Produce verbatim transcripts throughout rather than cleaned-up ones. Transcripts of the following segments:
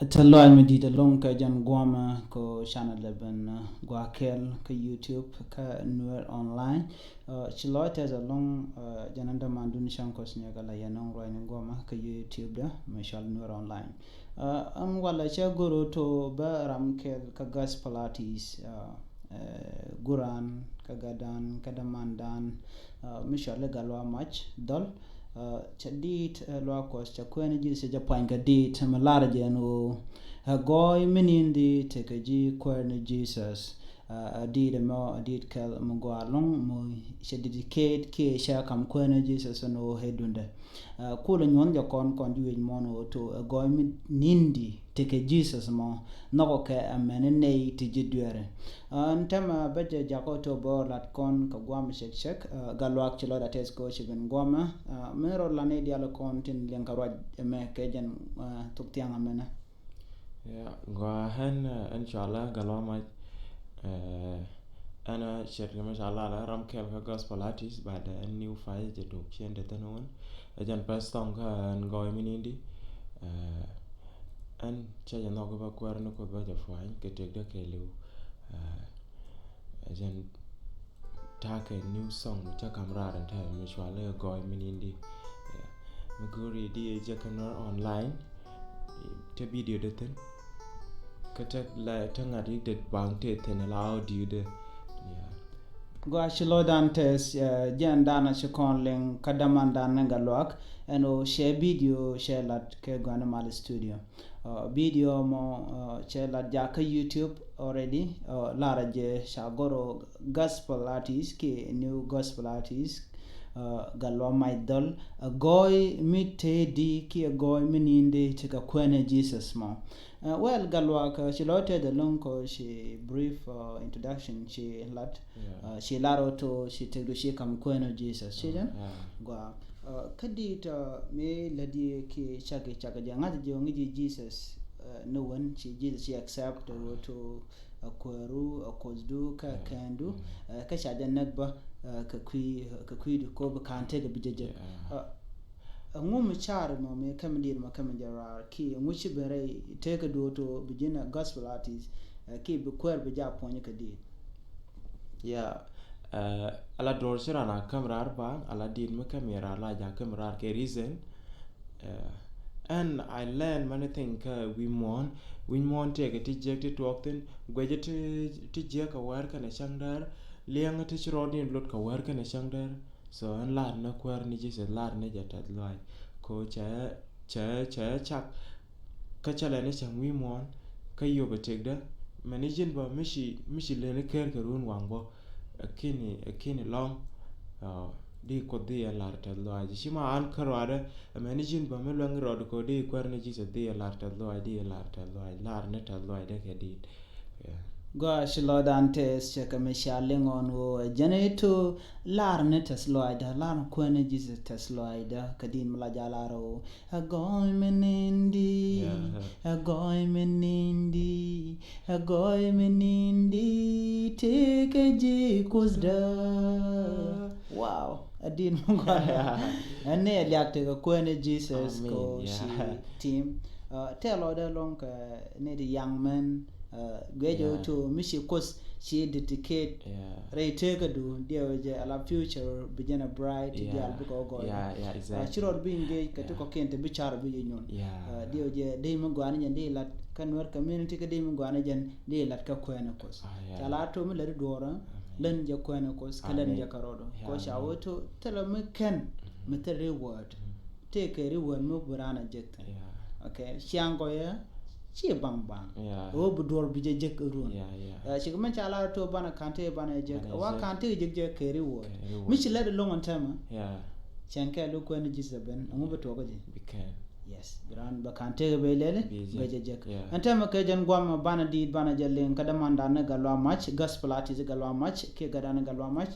Ɛ tɛ lɔaac mi di̱i̱t ɛlɔ̱ŋ kɛ jɛn guɔmɛ kɛ channel ɛ ben, uh, gua̱a̱ kɛl kä YouTube kä Nuer Online. Uh, ci lɔc tɛth ɛlɔ̱ŋ, uh, jɛn ɛn dämandun cäŋ kɔs nyɛ kɛ la yɛn nɔŋ ruacni guɔmɛ kä YouTube dä mɛ cɔal Nuer Online. Uh, ɛn walɛ cɛ goro to bä ram kɛl kä gospel artist, uh, eh, guran kä gatdan kä dämandan, uh, mi cɔal i̱ Gatluak Mac Dhɔl. Uh, cɛ di̱i̱t, uh, luaak Kuɔth cɛ kuɛn ji̱ cɛ jɛ puany kɛ di̱i̱t mi lar jɛ ɛn ɣöö ɛ gɔɔy mi ni̱n di tekɛ ji̱ kuɛn Jesus. Uh, ɛ di̱i̱t ɛmɔ ɛ di̱i̱t kɛl mi gɔaa ɛlɔ̱ŋ mi cɛ dedicate kiɛ cɛ kam kuɛn Jesus ɛn ɣöö ɛ dundɛ. Uh, kulɛ nyuɔ̱n jɛ kɔn kɔn ji̱ wi̱c muɔ̱n ɣöö to ɛ gɔɔy mi ni̱n di tekɛ Jesus mɔ nhɔkɔ kɛ amäni nɛy ti ji̱ dueeri. Ɛn täämɛ bä jɛ jakɔ to bä lat kɔn kɛ guam cɛk cɛk, uh, Gatluak ci lɔcdä tɛth kɛ ɣöö ci ben guamɛ, uh, mi rɔ lat ni diaal kɔn tin liŋ kɛ ruac ɛmɛ kɛ jɛn, uh, thok thiaŋ ɛmɛnɛ. Yeah, gɔaa ɛn, uh, ɛn cɔalä Gatluak Mac, uh, ɛn, uh, ce̱tkɛ mi ca lat ɛ ram kɛl kä gospel artist, but, uh, ɛn new phase jɛ tok ciɛn te thin wän. Ɛ jɛn first song kä ɛn gɔɔy mi ni̱n di. Uh, ɛn cä jɛ nhɔk bä kuäär ni Kuoth bä jɛ puany kɛ tëkdä kɛɛliw. Uh, ɛ jɛn ta̱a̱ kɛ new song mi cä kam raar ɛn tɛm mi cɔal i̱ gɔɔy mi ni̱n di. Yeah. Mi go̱o̱ri di ɛ jɛ kä Nuer Online. Te video dee thi̱n. Kä te la te ŋa̱t i̱ det baŋ te thi̱n la audio dee. Yeah. Gɔaa ci lɔcdan tɛth, eh, jɛn dan a ci kɔn liŋ kä dämandan ni Gatluak ɛn ɣöö cɛ video cɛ lat kɛ gua̱n mal studio. Uh, video mɔ, uh, cɛ lat jak kä YouTube already, uh, lar jɛ ca gɔr ɣöö gospel artist kiɛ new gospel artist, uh, Gatluak Mac Dhɔl, ɛ gɔɔy mi te di kiɛ gɔɔy mi ni̱n di tekɛ kuɛn Jesus mɔ. Uh, well, Gatluak, uh, ci lɔc tɛth ɛlɔ̱ŋ kɛ ɣöö ci brief, uh, introduction ci lat. Yeah. Uh, ci lar ɣöö to ci tekdu ci kam kuɛn Jesus. Ci jɛn? Yeah. Gɔaa. Uh, kä di̱i̱t, uh, mi lätdi kiɛ cak i̱ cak jɛ ŋa̱th jɛ ŋi̱ci Jesus, uh, ni wän ci Jesus ci accept ɣöö to a kuääru, a Kuothdu kä a kɛndu, eh, kä ca jɛ näk bä, eh, kɛ kui̱, kɛ kui̱du kɛ ɣöö bi ka̱n tëëkɛ bi jɛ jek. Eh, ɛŋu mi car mɔ mi kɛmɛ diet mɔ kɛmɛ jɛ raar kiɛ ɛŋu ci ben rɛy tëëkɛ duɔ̱ɔ̱r to bi ji̱n a gospel artist, eh, kiɛ bi kuäär bi jɛ a puɔ̱ny kɛ diet? Yeah, eh, ala duɔ̱ɔ̱r ci ran a kɛm raar ba, ala diet mi kɛmɛ raar la jɛ a kɛm raar kɛ reason. Eh, and I learn many things kä wi̱i̱ muɔ̱ɔ̱n. Wi̱i̱ muɔ̱ɔ̱n tëëkɛ ti jiäk ti tuɔɔk thi̱n. Guecä ti, ti jiäk kɛ wäär kɛnɛ cäŋ däär. Liɛŋä ti ci rɔɔd in luɔt kɛ wäär kɛnɛ cäŋ däär. So ɛn lar ni kuäär ni Jesus, lar ni jɛ tɛth lɔaac. Ko cɛ, cɛ, cɛ cak. Kä cä lɛ ni cäŋ wi̱i̱ muɔ̱ɔ̱n. Kä yop ɛ tëkdä. Mɛn i̱ ji̱n bä mi ci, mi ci lëni ker kɛ run waŋ bä. Ɛ kini, ɛ kini lɔŋ. Ɔ, di Kuoth di yɛn lar tɛth lɔaac. Ci ma an kä ruaadä, ɛ mɛn i̱ ji̱n bä mi luäŋ i̱ rɔɔd ko di kuäär ni Jesus di yɛn lar tɛth lɔaac, di yɛn lar tɛth lɔaac, lar ni tɛth lɔaac dee kɛ di̱i̱t. Yeah. Gɔaa ci lɔcdan tɛth cɛ kɛ mi cia liŋ ɣɔn ɣöö ɛ jɛn i̱ to lar ni tɛth lɔaacdä, lar ni kuäär ni Jesus tɛth lɔaacdä, kɛ di̱i̱t mi la jɛ lar ɣöö Ɛ gɔɔy mi ni̱n di, ɛ gɔɔy mi ni̱n di, ɛ gɔɔy mi ni̱n di, tëëkɛ ji̱ Kuothdä. Wow, ɛ di̱t mi gɔaa. Ɛ ni ɛ liak tëëkɛ kuɛn ɛ Jesus ko ci tim. Tɛl ɔ dee lɔŋ kɛ ni di young men, guic ɔ to mi ci Kuoth ci dedicate rɛy tëëkädu, diɛw jɛ ala future bi jɛn a bright ti diaal bikɛ ɔ gɔɔy. Ci rɔɔd bi engage kɛ ti kɔ̱kiɛn ti bi car bi jɛ nyun. Diɛw jɛ dee mi gɔaa ni jɛn dee lat kä Nuer community kä dee mi gɔaa ni jɛn dee lat kä kuɛɛni Kuoth. Ca la to mi lät duɔɔrä län jɛ kuɛɛni Kuoth kä län jɛ kä rɔɔdu. Kɔ ca wä to thilɛ mi kɛn mi thil reward. Tëëkɛ reward mi bi raan a jek thi̱n. Okay, ciaŋ kɔ yɛ ci baŋ baŋ. Ɣöö bi duɔr bi jɛ jek run. Cikɛ mɛn ca lar to banɛ ka̱n tëë banɛ jek. Wa ka̱n tëë jek jɛ kɛ reward. Mi ci lɛt loŋ ɛn tɛmɛ. Cɛn kɛ lu kuɛn ji̱th ɛ ben ɛŋu bi tuɔk ji̱. Yes, bi raan bɛ kan tëëkɛ bɛ lɛli bɛ jɛ jek. Ɛn tɛmɛ kɛ jɛn guam banɛ diit banɛ jɛ liŋ kä dämandan ni Gatluak Mac, gospel artist Gatluak Mac kiɛ gatdan ni Gatluak Mac.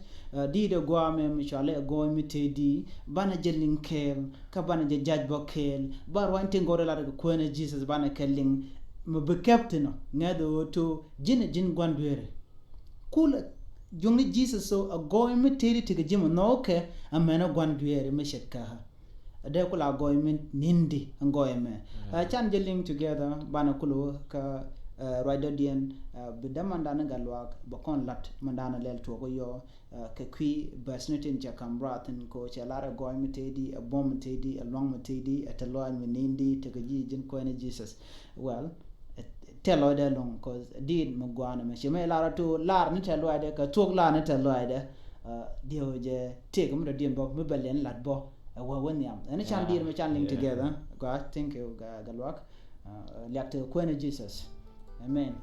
Diit ɛ guam ɛ mi cualɛ ɛ gɔɔy mi tëë di banɛ jɛ liŋ kɛɛl kä banɛ jɛ jac bä kɛɛl. Ba ruany tin gɔrɛ lat kɛ kuɛn ɛ Jesus banɛ kɛ liŋ mi bi kɛp thin ɔ ŋɛth ɣöö to ji̱n ɛ ji̱n gua̱n dueeri. Kul juŋni Jesus so a gɔɔy mi tëëdi tekɛ ji̱ mi nhɔkɛ a mɛn a gua̱n dueeri mi ce̱tkä. A dee kula gɔɔy mi nindi a gɔɔy mɛ. A can jɛ liŋ together banɛ kulu kä ruacdɔdiɛn bi dämandan ni Gatluak bɛ kɔn lat mandan a lɛl tuɔk yɔ kɛ kui̱ bäth ni tin cɛ kam ruath in ko cɛ lar a gɔɔy mi tëëdi a buɔ̱m mi tëëdi a luaŋ mi tëëdi a te lɔaac mi nindi tekɛ ji̱ ji̱n kuɛn ni Jesus. Well, tɛl lɔcdɛ ɛlɔ̱ŋ cause diit mi gua̱a̱n ɛmɛ ci mɛ lar atu lar ni tɛl lɔcdɛ kɛ thuɔ̱k lar ni tɛl lɔcdɛ. Diɛw jɛ tëëk mi dɔ̱diɛn bä mi bɛ lɛn lat bä ɛ wä wä nhiam ɛn can diit mi can liŋ together. Gua thank you Gatluak. Liak tekɛ kuɛn ni Jesus. Amen.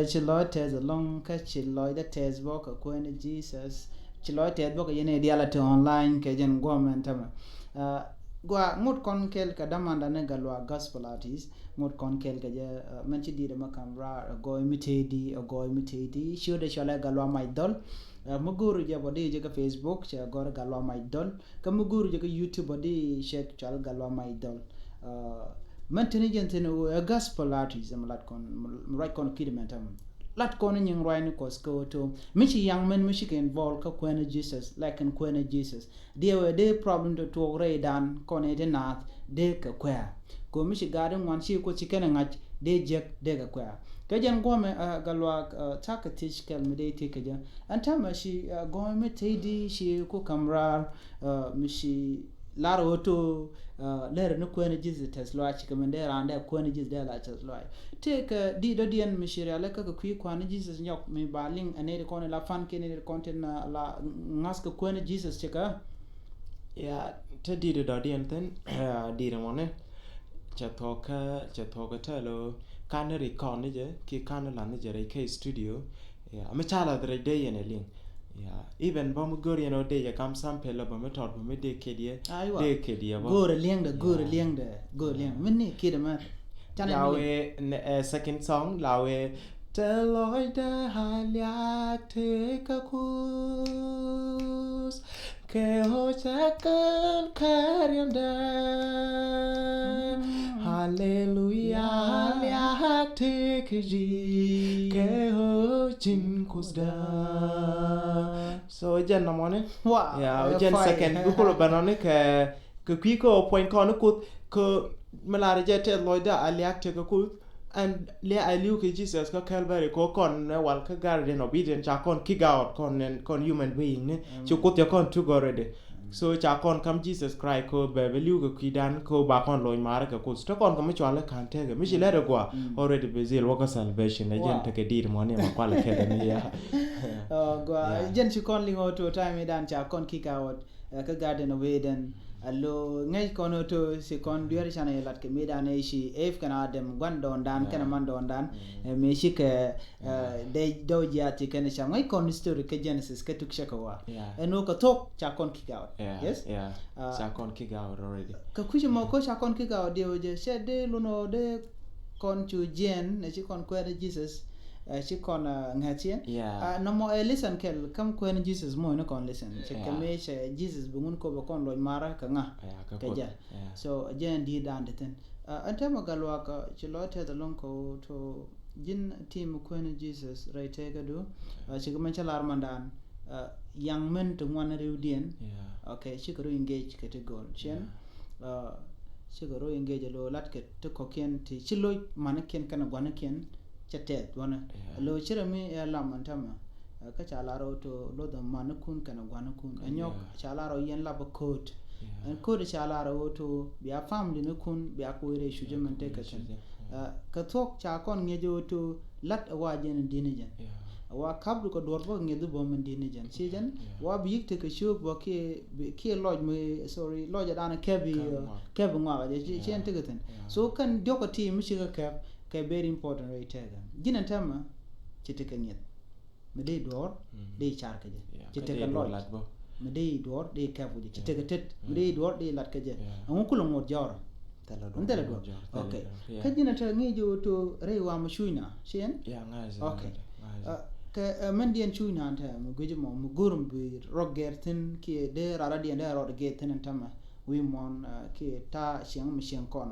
Ci lɔc tɛth ɛlɔ̱ŋ kä ci lɔcdä tɛth bä kɛ kuɛn Jesus. Ci lɔc tɛth bä kɛ yɛn ɛ dial a te online kɛ jɛn guɔ̱m ɛn tämɛ. Gua ŋut kɔn kɛl kɛ dämandan ni Gatluak gospel artist. Ŋut kɔn kɛl kɛ jɛ mɛn ci di̱t ɛmɛ kam raar ɛ gɔɔy mi tëëdi, ɛ gɔɔy mi tëëdi. Ciötdɛ cɔalɛ Gatluak Mac Dhɔl. Mi go̱o̱ri jɛ bä di jɛ kɛ Facebook cɛ gɔr Gatluak Mac Dhɔl. Kä mi go̱o̱ri jɛ kɛ YouTube bä di cɛ cɔal Gatluak Mac Dhɔl. Mɛn tini jɛn thin ɛ gospel artist mi lat kɔn, mi ruac kɔn kit mɛn tɛm. Lat kɔn nyiŋ ruacni Kuɔth kä ɣöö to mi ci yaŋ mɛn mi ci kɛ involve kä kuɛn Jesus, like kɛn kuɛn Jesus. Diɛ wee dee problem ti tuɔɔk rɛydan kɔn i̱ ti naath dee kɛ kuɛ̈ɛ̈. Kɛ ɣöö mi ci gaat in ŋuan ci Kuoth ci kɛn ɛ ŋa̱c dee jiäk dee kɛ kuɛ̈ɛ̈. Kɛ jɛn guɔ̱mɛ Gatluak, ta̱kɛ thiec kɛl mi dee thiec kɛ jɛ. Ɛn täämɛ ci gɔ̱mɛ mi tëëdi ci ku ka̱m raar mi ci lar ɣöö to lɛr ni kuɛn Jesus tɛth lɔaac ci kɛ min dee raan dee kuɛn Jesus dee la tɛth lɔaac. Tëëkɛ di̱t dɔ̱diɛn mi ci rialikä kɛ kui̱ kua̱n ni Jesus nyɔk mi ba liŋ ɛ nɛy ti kɔn ila fan kiɛ nɛy ti kɔn tin la ŋa̱th kɛ kuɛn ni Jesus ci kɛ. Ya, te di̱t dɔ̱diɛn thi̱n, di̱t mɔni. Cɛ thuɔ̱kä, cɛ thuɔ̱kä tɛl ɣöö kan ni ric kɔn ni jɛ kiɛ kan ni la̱th ni jɛ rɛy kɛ studio. Ya, mi ca la̱th rɛy dee yɛn ɛ liŋ. Ya, even bä mi go̱r yɛn ɔ dee jɛ kam sample bä mi tɔt bä mi dee kediɛ. Aywa. Dee kediɛ bä. Go̱r ɛ liɛŋdɛ, go̱r ɛ liɛŋdɛ, go̱r ɛ liɛŋdɛ. Mi ni kediɛ mɛ. Canɛ la mi liŋ. Wee nɛ, second song la wee te lɔcdɛ a liak te kä Kuoth. Kɛ ɣöö ca kɛn kɛ riɛmdɛ. Haleluya, liak tëëkɛ ji̱. Kɛ ɣöö ji̱n Kuothdä. So jɛn nɔmɔni. Wow. Ya, jɛn fire. Second bi kulɛ bɛn ɔni kɛ, kɛ kui̱ kä puɔ̱ny kɔn ni Kuoth kä mi lar jɛ tɛth lɔcdä a liak tëëkɛ Kuoth. Ɛn liak a li̱w kɛ Jesus kä Calvary kɛ kɔn ɛ wal kä garden of Eden ca kɔn kick out kɔn nɛn kɔn human being ni. Ci Kuoth cɛ kɔn tuk already. So ca kɔn kam Jesus Christ kɛ bɛ bɛ li̱w kɛ kui̱dan kɛ ba kɔn loc marä kɛ Kuoth. Te kɔn kɛ mi cual ɛ ka̱n tekɛ mi ci lɛt ɛ gua already bɛ zil wä kä salvation ɛ jɛn tekɛ di̱t mɔni ma kual ɛ kɛdɛ ni ya. Gua jɛn ci kɔn liŋ ɔ to time idan ca kɔn kick out. Kä garden of Eden. Alo ŋäc kɔn ɔ to ci kɔn duer canɛ lat kɛ mëëdan ɛ ci Eve kɛnɛ Adam gua̱ndɔɔŋdan kɛnɛ mandɔɔŋdan. Ɛ mëë ci kɛ dee dɔw jiath ci kɛnɛ ca ŋäc kɔn story kä Genesis kä tuk cɛ kɛ wa. Ɛn ɣöö kɛ thok ca kɔn kick out. Yes. Ca kɔn kick out already. Kɛ kui̱c mɔ ko ca kɔn kick out diɛ wä jɛ cɛ dee lun ɔ dee kɔn cu jiɛn ɛ ci kɔn kuɛɛr Jesus. Ɛ ci kɔn ŋäth ciɛn. Nɔmɔ ɛ listen kɛl kam kuɛn Jesus mɔ ni kɔn listen cɛ kɛ mëë cɛ Jesus bi ŋun kop ɛ kɔn lɔc marä kɛ ŋa kɛ jɛ. So jɛ ɛn di̱i̱t dan ti thin. Ɛn tɛmɛ Gatluak ci lɔc tɛth ɛlɔ̱ŋ kɛ ɣöö to ji̱n tim kuɛn Jesus rɛy tëëkädu. Ci kɛ mɛn cä lar mandan yaŋ mɛn ti ŋuan riwdiɛn. Okay, cikɛ rɔ engage kɛ ti go̱o̱l ciɛn. Cikɛ rɔ engage alo lat kɛ ti kɔ̱kiɛn ti ci loc manikiɛn kɛnɛ guanikiɛn. Cɛ tɛth wanɛ alo ci rɛ mi ɛ lam ɛn tämɛ. Kä ca lar ɣöö to luɔth ɛ manikun kɛnɛ guanikun ɛ nyɔk ca lar ɣöö yɛn lapä ko̱o̱t. Ɛn ko̱o̱t ca lar ɣöö to bia family nikun bia kui̱ rɛy cucä mɛn tekɛ thi̱n. Kɛ thuɔ̱k ca kɔn ŋi̱ec ɣöö to lat ɛ wa jɛn in di̱t ni jɛn. Ɛ wa kapdu kɛ duɔ̱r bä kɛ ŋi̱eth bä mɛn di̱t ni jɛn ci jɛn. Wa bi yik tekɛ ciök bä kiɛ lɔc mi sorry lɔc ɛ dan kɛp i kɛp i ŋuak ɛ jɛ ci ɛn tekɛ thi̱n. So kɛn diɔ̱k ɛ ti mi cikɛ kɛp kɛ very important rɛy tekɛ ji̱n ɛn tämɛ. Ci tekɛ ŋi̱eth. Mi dee duɔ̱ɔ̱r dee car kɛ jɛ. Ci tekɛ lɔc. Mi dee duɔ̱ɔ̱r dee kɛp kɛ jɛ. Ci tekɛ tet. Mi dee duɔ̱ɔ̱r dee lat kɛ jɛ. Ɛŋu kulɛ ŋot jɔrä. Thilɛ duɔ̱ɔ̱r. Thilɛ duɔ̱ɔ̱r. Okay. Kä ji̱n a te ŋi̱i̱c jɛ wä to rɛy wa mi cuc na. Ci ɛn? Okay. Kɛ mɛn diɛn cuc na te mi guic mɔ mi go̱r mi bi rɔ gɛr thi̱n kiɛ dee rara diɛn dee rɔ gɛr thi̱n ɛn tämɛ. Wi̱i̱ muɔ̱ɔ̱n kiɛ ta̱a̱ cieŋ mi cieŋ kɔn.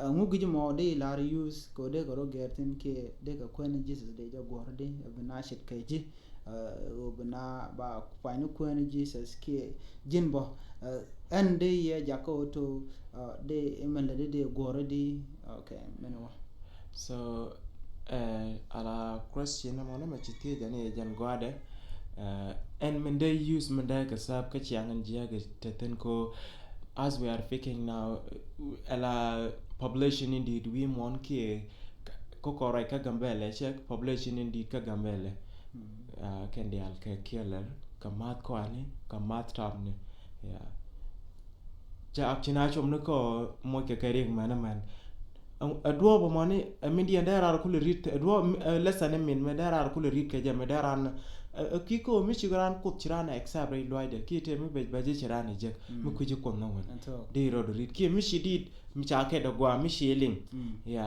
Ɛŋu guic mɔ dee lar use kɛ dee kɛ rɔ gɛr thi̱n kiɛ dee kɛ kuɛn Jesus dee jɛ guɔ̱r di bi na ce̱tkɛ ji̱. Ɣöö bi na ba kuany ni kuɛn Jesus kiɛ ji̱n bä. Ɛn dee yɛ jakä ɣöö to dee imɛn lɛ dee dee guɔ̱r di. Okay, mɛn wä. So ala question mɔ ni mɛ ci thiec jɛ ni jɛn gua̱dɛ. Ɛn min dee use min dee kɛ sap kä ciaŋ in jiäk te thin ko. As we are speaking now, ala population in di̱i̱t wi̱i̱ muɔ̱ɔ̱n kiɛ kä kɔrɔc kä Gambɛlɛ cɛ population in di̱i̱t kä Gambɛlɛ. Kɛn diaal kɛ kiɛlɛr kɛ math kɔani kɛ math tɔpni. Cɛ ak ci na com ni kɔ moc kɛ kɛ riɛk mɛn mɛn. Ɛ duɔ̱ɔ̱p ɛmɔni ɛ min diɛn dee raan kulɛ ri̱t ɛ duɔ̱ɔ̱p ɛ lesson ɛ min mɛ dee raan kulɛ ri̱t kɛ jɛ mɛ dee raan ɛ kui̱ kä mi ci raan kuoth ci raan ɛ accept rɛy luaacdɛ kiɛ tëë mi bɛc bɛc ci raan ɛ jek mi kui̱ ci kuoth nɔ wän. Dee rɔɔd ri̱t kiɛ mi ci di̱i̱t mi ca kɛt ɛ gua̱a̱ mi ci liŋ. Ya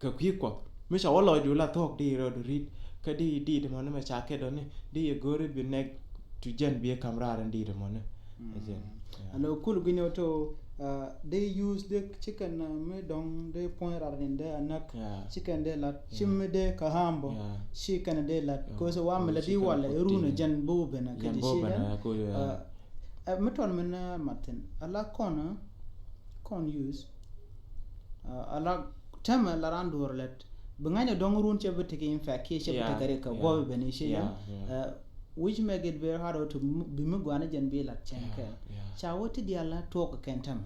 kɛ kui̱ kuɔth mi ca wä lɔcdu la thuɔ̱k dee rɔɔd ri̱t kä dee di̱i̱t ɛmɔni mɛ ca kɛt ɔ ni dee yɛ go̱o̱ri bi nɛk tu jɛn bi ɛ ka̱m raar in di̱i̱t ɛmɔni. Ɛn ɛ kul gui̱ni ɔ to dee use dee ci kɛn mi dɔ̱ŋ dee puɔ̱ny rat in dee a näk ci kɛn dee lat ci mi dee kä hambɔ ci kɛn dee lat kɛ wä mi la di walɛ run ɛ jɛn bi wä ben ɛ kɛ jɛ ci jɛn. Mi tɔn mi na mathin a la kɔn kɔn use a la tɛmɛ la ran duɔr lɛt bi ŋa̱ny ɛ dɔ̱ŋ run cɛ bi tek in fɛk kiɛ cɛ bi tek ri kɛ guɔp ben in ci jɛn. Which make it very hard to bi mi gua̱a̱n jɛn bi lat cɛn kɛɛl. Ca wä ti diaal la tuɔk kɛ kɛn tämɛ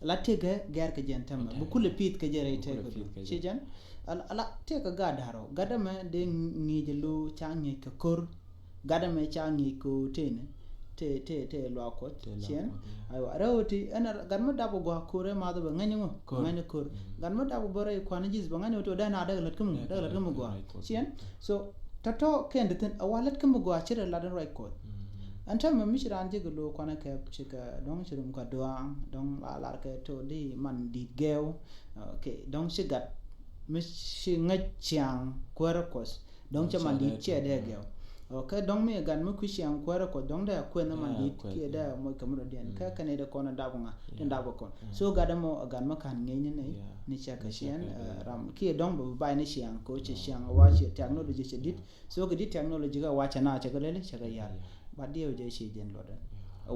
la tëkɛ gɛr kɛ jɛn tämɛ bi kulɛ pi̱th kɛ jɛ rɛy tëkɛ du ci jɛn. Ala tëkɛ gat da̱r ɔ gat dämɛ dee ŋi̱i̱c lo ca ŋi̱i̱c kɛ ko̱r gat dämɛ ca ŋi̱i̱c kɛ tënɛ. Tëë tëë tëë luaak kuɔth ciɛn. Aywa rɛw ti ɛn gat mi dap ɔ gua̱a̱ ko̱r ɛ math bɛ ŋäny ŋɔ ŋäny ko̱r gat mi dap ɔ bä rɛy kua̱n ji̱th bɛ ŋäny ɔ ti ɔ dee na dek lät kä mi dek lät kä mi gua̱a̱ ciɛn. So tɔ̱tɔ̱ kɛn di thi̱n a wa lät kä mi gɔaa ci rɛ lat in ruac kuɔth. Ɛn täämɛ mi ci raan jek lo̱o̱ kuanɛ kɛ ci kɛ dɔ̱ŋ ci rum kɛ duaaŋ dɔ̱ŋ la lar kɛ to di man di̱i̱t gɛɛw. Dɔ̱ŋ ci gat mi ci ŋäc ciaŋ kuäärä kuɔth dɔ̱ŋ cɛ man di̱i̱t ciɛ dee gɛɛw. Kɛ dɔ̱ŋ mi gat mi kui̱ ciaŋ kuäärä kuɔth dɔ̱ŋ dee kuɛn man di̱i̱t kiɛ dee moc kɛ mi dɔ̱diɛn kɛ kɛn ɛ dee kɔn dap ŋa tin dap kɔn. So gat ɛmɔ gat mi ka̱n ŋi̱eecni ni ni cɛ kɛ ciɛn ram kiɛ dɔ̱ŋ bɛ bi bay ni ciaŋ kɛ wä cɛ ciaŋ wa cɛ technology cɛ di̱t. So kɛ di technology kä wa cɛ na cɛ kɛ lɛli cɛ kɛ yal. Ba diɛw jɛ ci jɛn luɔtdɛ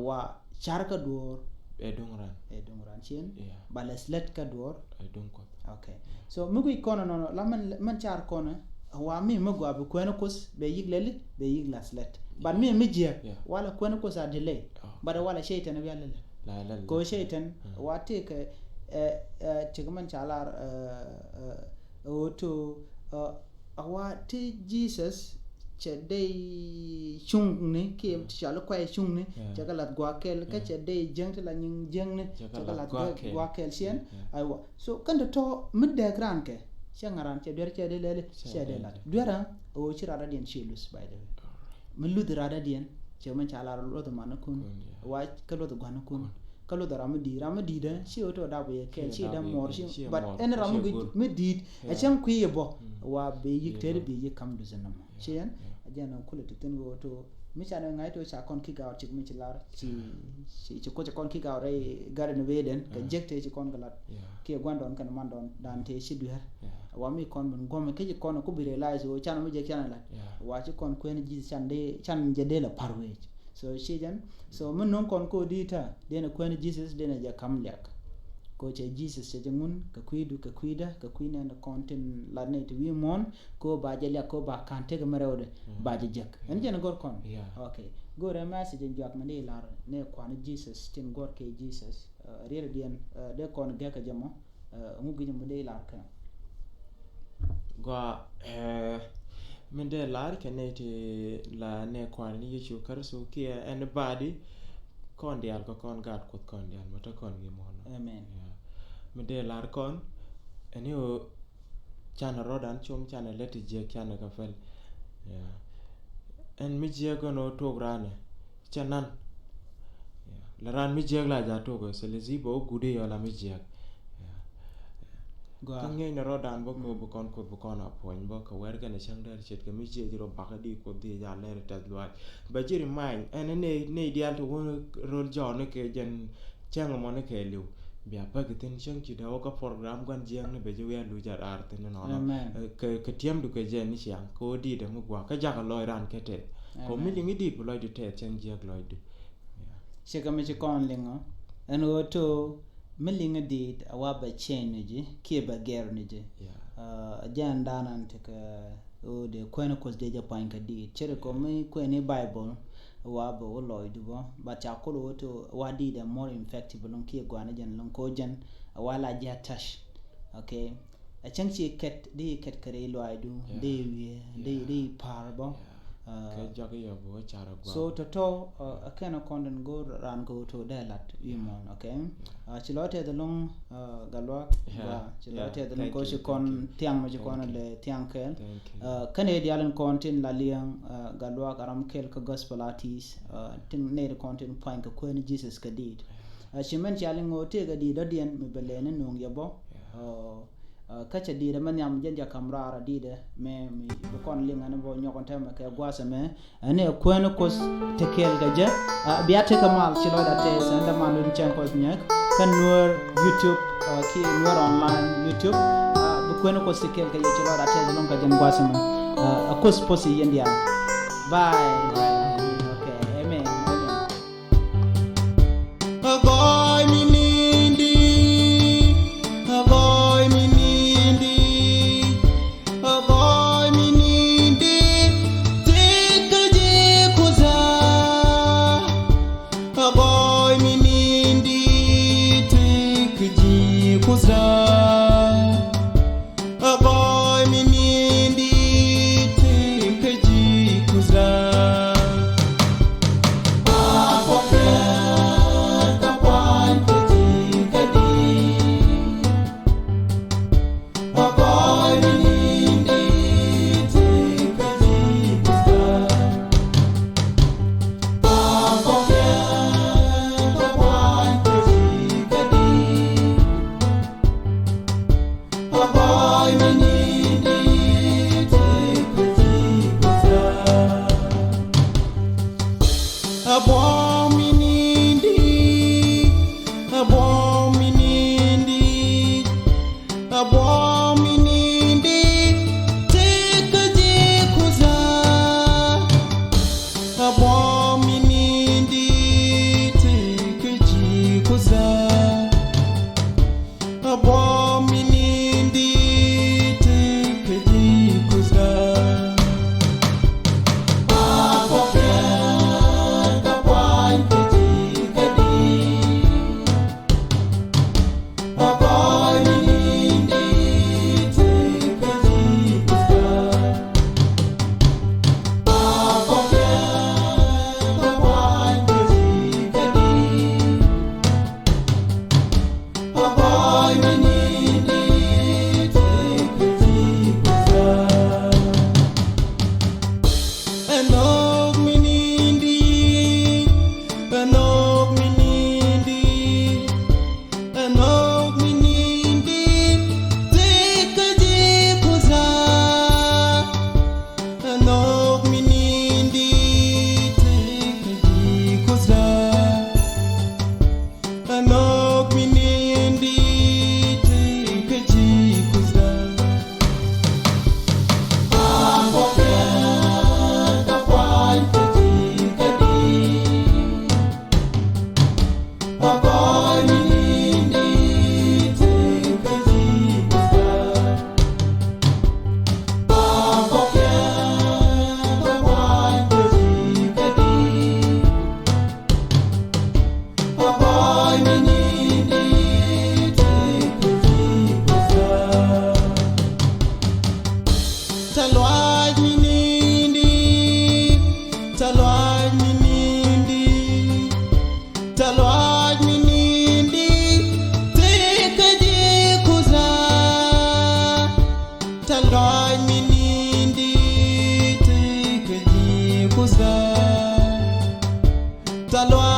wa car kä duɔ̱ɔ̱r. Ɛ duŋ ran ɛ duŋ ran cien. Ba lɛs lɛt kä duɔ̱ɔ̱r. Ɛ duŋ kuɔth. Okay. So mi guic kɔn nɔnɔ la mɛn mɛn car kɔn wa mi mi gua bi kuɛn kuoth bɛ yik lɛli bɛ yik lɛs lɛt. But mi mi jiɛk wala kuɛn kuoth a delay. But wala cɛy tɛn bia lɛli. Ko cɛy tɛn wa ti kɛ ɛ ɛ ti kɛ mɛn ca lar ɛ ɛ ɛ oto ɛ A wa ti Jesus cɛ dee cuŋni kiɛ ti cɔal i̱ kuay cuŋni cɛ kɛ lath gua̱a̱k kɛl kä cɛ dee jiäŋ ti la nyiŋ jiäŋni cɛ kɛ lath gua̱a̱k kɛl ciɛn. Aywa so kɛn ti tɔ mi dɛɛk raan kɛ cɛ ŋa̱ran cɛ duer cɛ dee lɛli cɛ dee lath duer a ɣöö ci rat adiɛn ci luth by the way. Mi luth rat adiɛn cɛ mɛn ca lar luɔth man kun wa kä luɔth gua̱n kun. Kä luɔth ram mi di̱i̱t ram mi di̱i̱t ci ɣöö tɔ dap yɛ kɛɛl ci dap mɔɔr ci but ɛn ram mi guic mi di̱i̱t. Ɛ cäŋ kui̱ yɛ bɔ wa bɛ yik tɛr bi yik kam duth nɔmɔ ci yɛn. A jɛn kulɛ ti thin ɣöö to mi ca ni ŋa̱c to ca kɔn kick out cik mi ci lar ci ci ci kuc kɔn kick out rɛy garden of Eden kɛ jek te ci kɔn kɛ lat. Kiɛ gua̱ndɔn kɛn mandɔn dan te ci duer. Wa mi kɔn bin guɔm kici kɔn ku bi realize ɣöö can mi jek can lat wa ci kɔn kuɛn ji̱ can de can jɛ de la par wec. So ci jɛn so mi no̱ŋ kɔn ko di ta denɛ kuɛn Jesus denɛ jɛ kam liak. Ko cɛ Jesus cɛ jɛ ŋun kɛ kui̱du kɛ kui̱da kɛ kui̱ nɛn kɔn tin lat nɛ ti wi̱i̱ muɔ̱n ko ba jɛ liak ko ba kan tek mɛ rɛwdɛ ba jɛ jek ɛn jɛn gɔr kɔn. Okay. Gɔr ɛ message in juak mɛ ni lar nɛ kuan Jesus tin gɔr kɛ Jesus. Riɛr diɛn dee kɔn gɛk kɛ jɛ mɔ. Ŋu gi̱c mi dee lar kɛ gua. Min dee lar kɛ nɛy ti la nɛ kuan ni Yecu Kritho kiɛ anybody. Kɔn diaal kɛ kɔn gaat Kuoth kɔn diaal mɛ te kɔn gi muɔlɔ. Amen. Min dee lar kɔn ɛn i̱ ɣöö canɛ rɔ̱dan com canɛ lät ti jiäk canɛ kɛ pɛl. Ɛn mi jiäk gɔn ɣöö tuɔk ranɛ cɛ nan. La ran mi jiäk la ja tok ɛ sɛlɛ zi bɛ wä gude yɔ la mi jiäk. Kä ŋiɛc ni rɔdan bä kɛ wä bi kɔn Kuoth bi kɔn a puɔny bä kɛ wɛr kɛn a cäŋ dɛr ce̱tkɛ mi jiäk rɔ bakä di Kuoth di ja lɛr tɛth luac. Bɛ ji̱ ri many ɛn ni ni dial ti wä rol jɔɔni kɛ jɛn cäŋ mɔni kɛ liw. Bia bäk ithin cäŋ ci dee wä kä program gua̱n jiäkni bɛ ji̱ wiaa luc a raar thin inɔnɔ. Kɛ tiɛmdu kɛ jɛ ni ciaŋ kɛ wä di̱i̱t ɛmi gua̱a̱k kä jakä lɔc ran kɛ tɛth. Kɛ wä mi liŋ i̱ di̱i̱t bi lɔcdu tɛth cäŋ jiäk lɔcdu. Cikɛ mi ci kɔn liŋ ɔ ɛn ɣöö to mi liŋ i̱ di̱i̱t a wa bɛ ciɛny ni ji̱ kiɛ bɛ gɛr ni ji̱. Jɛn danan ti kɛ Ɣöö dee kuɛn Kuoth dee jɛ puany kɛ diit. Cɛ ri kɔm mi kuɛn i̱ Baibol wa bɛ wä lɔcdu bä. But ca kul ɣöö ti wa diit ɛ more effective loŋ kiɛ gua̱n jɛn loŋ ko jɛn wa la jɛ touch. Okay. A cäŋ ci kɛt di kɛt kɛ ri lɔcdu di wiee di di par bä. Kɛ jɔak yɔ bi wä car a guam. So tɔ̱tɔ̱, ɛ kɛn ɛ kɔn tin go̱o̱r raan kɛ wä to̱ dee lat wi̱i̱ muɔ̱ɔ̱n, okay? Ci lɔ tɛth ɛlɔ̱ŋ, Gatluak. Ci lɔ tɛth ɛlɔ̱ŋ kɛ ci kɔn thiaŋ mɛ ci kɔn lɛ thiaŋ kɛɛl. Kɛn ɛ diaal in kɔn tin la liɛŋ, Gatluak a ram kɛl kɛ gospel artist. Tin nɛy ti kɔn tin puany kɛ kuɛn Jesus kɛ diit. Ci mɛn cia liŋ ɣöö tëëk ɛ diit dɔ̱diɛn mi bɛ lɛɛni nuŋ yɛ bɔ. Kä cɛ di̱i̱t ɛmɛ nhiam jɛn jɛ ka̱m raar a di̱i̱t ɛ mɛ mi bi kɔn liŋ ɛn bɔ nyɔk ɛn tɛmɛ kɛ gua̱a̱th ɛmɛ. Ɛn ɛ kuäär ni Kuoth te kɛɛl kɛ jɛ. Bia tekɛ mal ci lɔcda tɛth ɛn däman wun cɛn Kuɔth nyɛk kä Nuer YouTube kiɛ Nuer online YouTube. Bi kuäär ni Kuoth te kɛɛl kɛ jɛ ci lɔcda tɛth ɛlɔ̱ŋ kɛ jɛn gua̱a̱th ɛmɛ. Ɛ Kuoth puɔth i̱ yɛn diaal. Bye. Okay. Amen. Amen. A gɔɔy mi ni̱n di̱i̱t, a gɔɔy mi ni̱n di̱i̱t, a gɔɔy mi ni̱n di̱i̱t, tëëk kä ji̱ Kuoth. A gɔɔy mi ni̱n di̱i̱t, tëëk kä ji̱ Kuoth. A gɔɔy mi ni̱n di̱i̱t, tëëk kä ji̱ Kuoth. A kɔkɛ kä kuany kä ji̱ kä di̱i̱t. A gɔɔy mi ni̱n di̱i̱t, tëëk kä ji̱ Kuoth. A kɔkɛ kä kuany kä ji̱ kä di̱i̱t. A buɔ̱m mi ni̱n di̱i̱t, a buɔ̱m mi ni̱n di̱i̱t, a buɔ̱m mi ni̱n di̱i̱t, tëëk kä ji̱ Kuoth. A buɔ̱m mi ni̱n di̱i̱t, tëëk kä ji̱ Kuoth. A buɔ̱m mi ni̱n di̱i̱t, tëëk kä ji̱ Kuoth. A kɔkɛ kä kuany kä ji̱ kä di̱i̱t. A gɔɔy mi ni̱n di̱i̱t, tëëk kä ji̱ Kuoth. A kɔkɛ kä kuany kä ji̱ kä di̱i̱t. Anok mi ni̱n di̱i̱t, tëëk kä ji̱ Kuoth. A kɔkɛ kä kuany kä ji̱ kä di̱i̱t. A gɔɔy mi ni̱n di̱i̱t, tëëk kä ji̱ Kuoth. Tɛ̈th lɔaac mi ni̱n di̱i̱t, tɛ̈th lɔaac mi ni̱n di̱i̱t. Tɛ̈th lɔaac mi ni̱n di̱i̱t, tëëk kä ji̱ Kuoth. Tɛ̈th lɔaac mi ni̱n di̱i̱t, tëëk kä ji̱ Kuoth. Tɛ̈th lɔaac